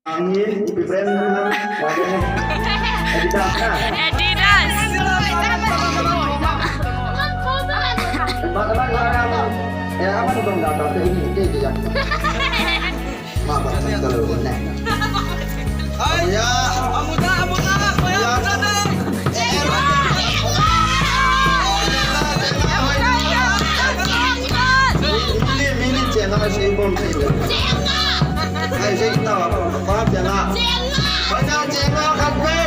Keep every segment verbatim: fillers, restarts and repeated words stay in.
Ang ni, ipi brand na? Adidas na. Adidas. Ba, ba, ba, ba. Eh, apa tu dong, dong, dong, ini, ini, ini. Ma, ba, ba, ba, ba. Ay, ya. Amuda, amuda, amuda, amuda. Mini, mini, channel, si bom, si bom. Ai, si kita, ba, ba, channel. Channel. Channel khat ve.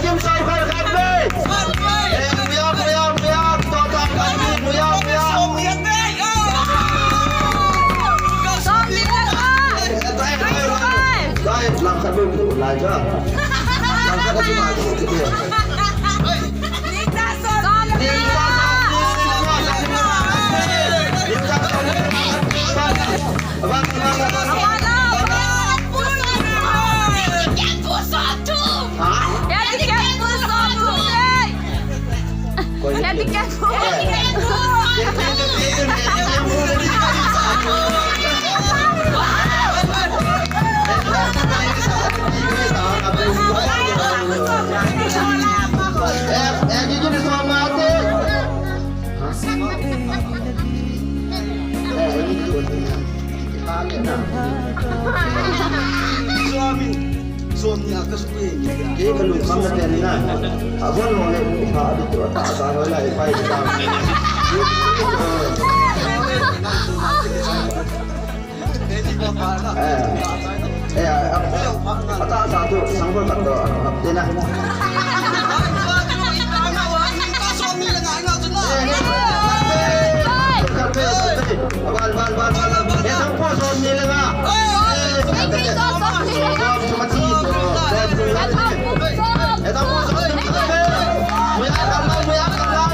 Kim Sawkar khat ve. Eh, puya, puya, puya. Tota khat ve, puya, puya. Dai, dai, dai. Dai, lang khat ve, lai ja. Lang khat ve, ma, khat ve. Swami, Swami, aka supi. Ke kalu kam na pen na. Abon mo le, ha, abi tu, ata, ata, wala, ipai, ipai. Eh, eh, ata, ata, tu, sanggol khat tu, tina. Ban, ban, ban, ban. Eh, thangpo som ni le nga. Eh, thangpo som ni le nga. Muya kal lang, muya kal lang.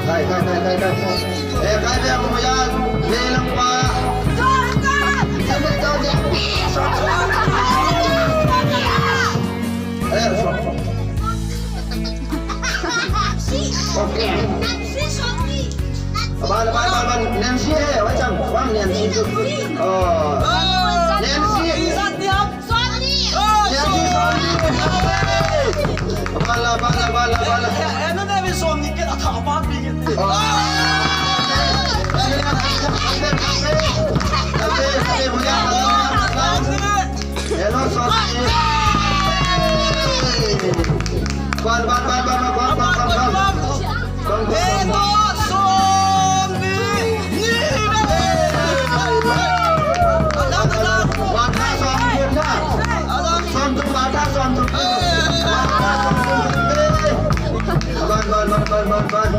Kai, kai, kai, kai, kai. Eh, kai, kai, kai, kai, kai. Eh, so. Okay. Abang, abang, abang, abang. Nancy, eh, macam, bang Nancy tu. Oh. Nancy. Nancy, Nancy. Bala, bala, bala, bala. Oh. Hello, Sophie. Ban, ban, ban. Hello, Sophie. Ban, ban, ban, ban, ban. Ban, ban, ban, ban, ban.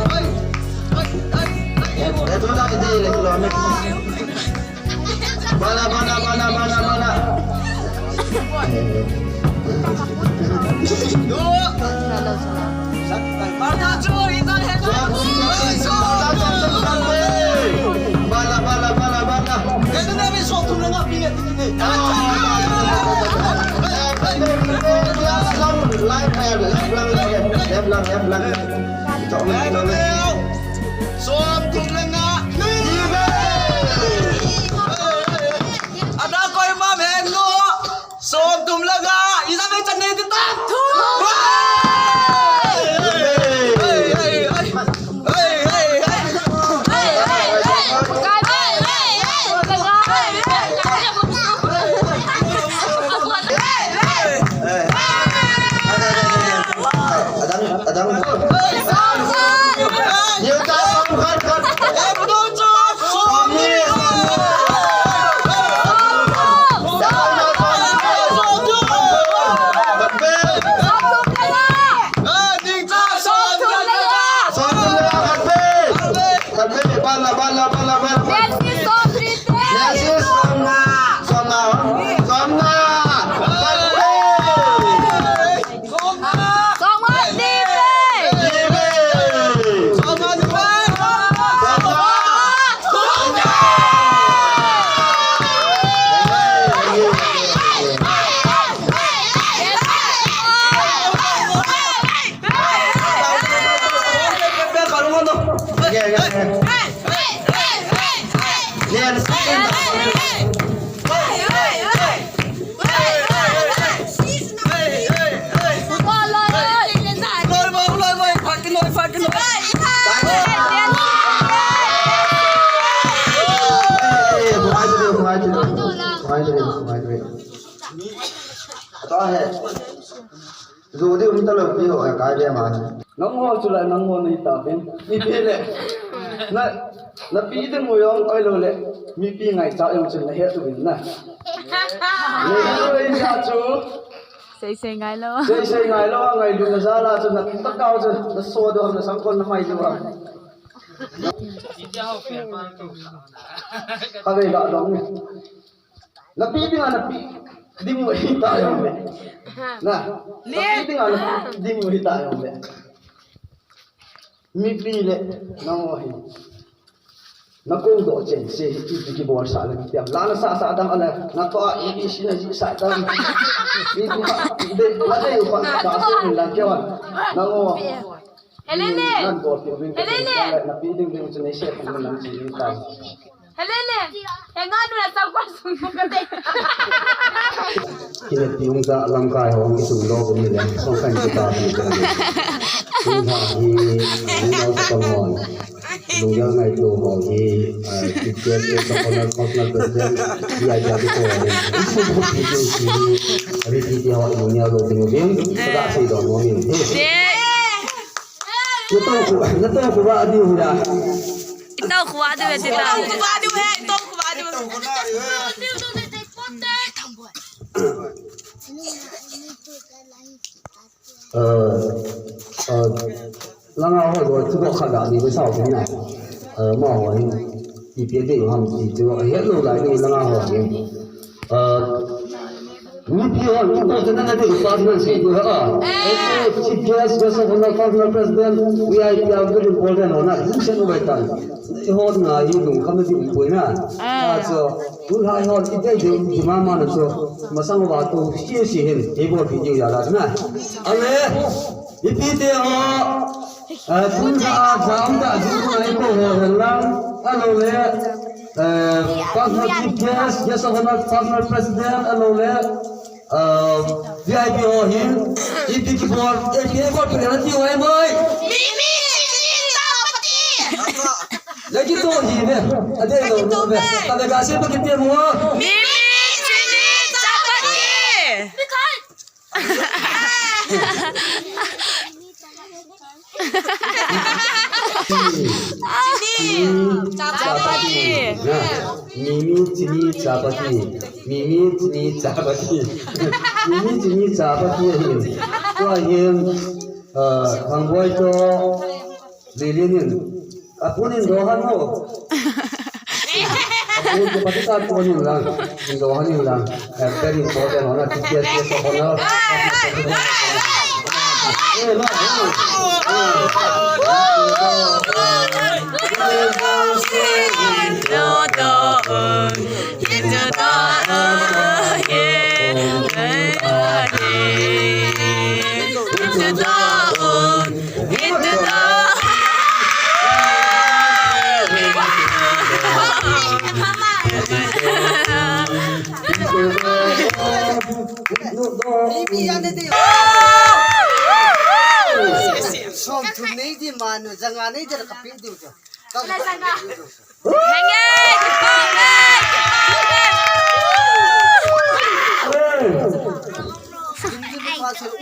Bala, bala, bala, bala, bala. Bala, bala, bala, bala. Live, live, live, live, live. Som thum le nga. Ada koi ma meng no. Som thum le nga. Isa me chan nei ti ta. Hey, hey, hey. Hey, hey, hey. Somnga. Somnga. Somnga. Jodi um talou pi ho, eh, kai be ma. Nangho chu la nangho nei ta bin. Mipi le. Na, napi ding u jong koi lou le. Mipi ngaichat jong chun nahet uvin na. Nei lou le ja chu. Sei sei ngailou. Sei sei ngailou, ngailou na jal a chu na ta kau chu na so do na sang kon na mai do. Ka ve ga dong. Napi dinga napi ding u hita jong le. Na. Napi dinga napi ding u hita jong le. Mipi le nangho hi. Nakou doh chen se hi ipi kibol sah le kitiam. La nasa sah dam ale. Natoh a A B C najih sah dam. Ipi ha de la de u pa da se min la kewan. Nangho. Helene. Nan bol pi u vin. Helene. Napi ding ding u chen nei se pi u nan chi ta. Helene, he nga nu la sa kwa sung mu ka te. Kile pi ung ka lamkai ho ngi sung lo ko ni le, song kan ki ta pi ka ni. Ung ha hi, ung lo sa kong hon. Lung yang ngai tu ho hi, eh, Chief Guest, Personal, Personal President, V I P ko ni. Ung sung ko pi tu si, ri pi ti ho, ung ya lo ding ding, sa da si do mo ni. Nato khu, nato khu ba diu da. Ito khu ba diu he, ito khu ba diu he, ito khu ba diu. Eh, eh, langa ho lo chu ko kha da ni ko sao na. Eh, ma ho ni. Ipi ding ham ti chu, hello lai ni langa ho ni. Ah, mipi hon, kito chana na ding partner si tu ha. Eh, Chief Guest, Guest of Honor, Partner President, V I P, a very important hon na, jing sen ubai tan. I hon nga hi dung kham na ding pui na. Ah, so, tu hai hon, i dei dei, di ma ma na so, masang wa tu, si si hin, i bol video ya la na. Ale, ipi te ho, ah, tu ja, ja, um ta, jing ko na i ko ho, la, alo le, Eh, Partner Chief Guest, Guest of Honor, Partner President, alou le, eh, V I P ho hin, ipi kibol, ipi kibol, ipi kibol, ipi kibol. Mimi chini chapati. Lagi to hi ne, ade lo ne, ade ga se pa kiti mo. Mimi chini chapati. Chini chapati. Mimi chini chapati. Mimi chini chapati. Mimi chini chapati ahin. Tua hin, ah, Thangboi to Lilin in. Apunin dohan mo. Apunin dohan in lang. Dohan in lang. Eh, very important, hona, T P S, yes, hona. Som thum nei di manu, janga nei di la kapi di jo. Henge, kipah e, kipah e.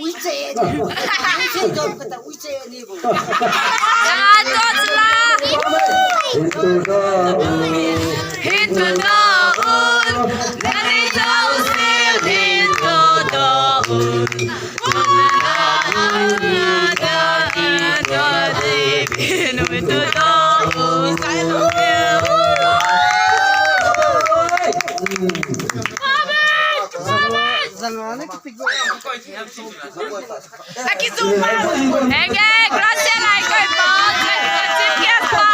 Uiche ni. Uiche jom kata uiche ni bo. Ya, to chula. Hintu da un. Hintu da un. Nani da un sil hintu da un. Aki zoom pa. Enge, Gracia lai koi pa. Chim kia pa.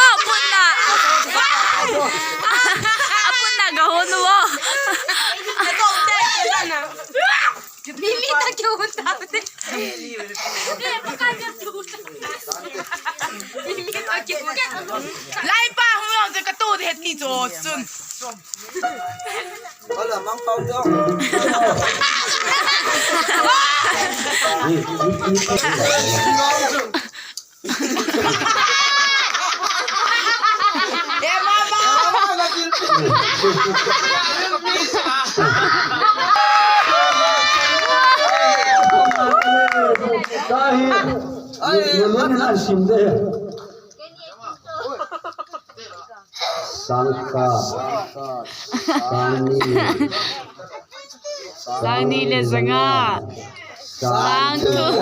Apunna, apunna. Apunna, gahonu. Mimi ta kyo ta te. Mimi ta kyo. Lai pa hung long te ka tu de ti jo sun. Hola, mang pau jo. Sangka. Sangni. Sangni le sanga. Sangthum.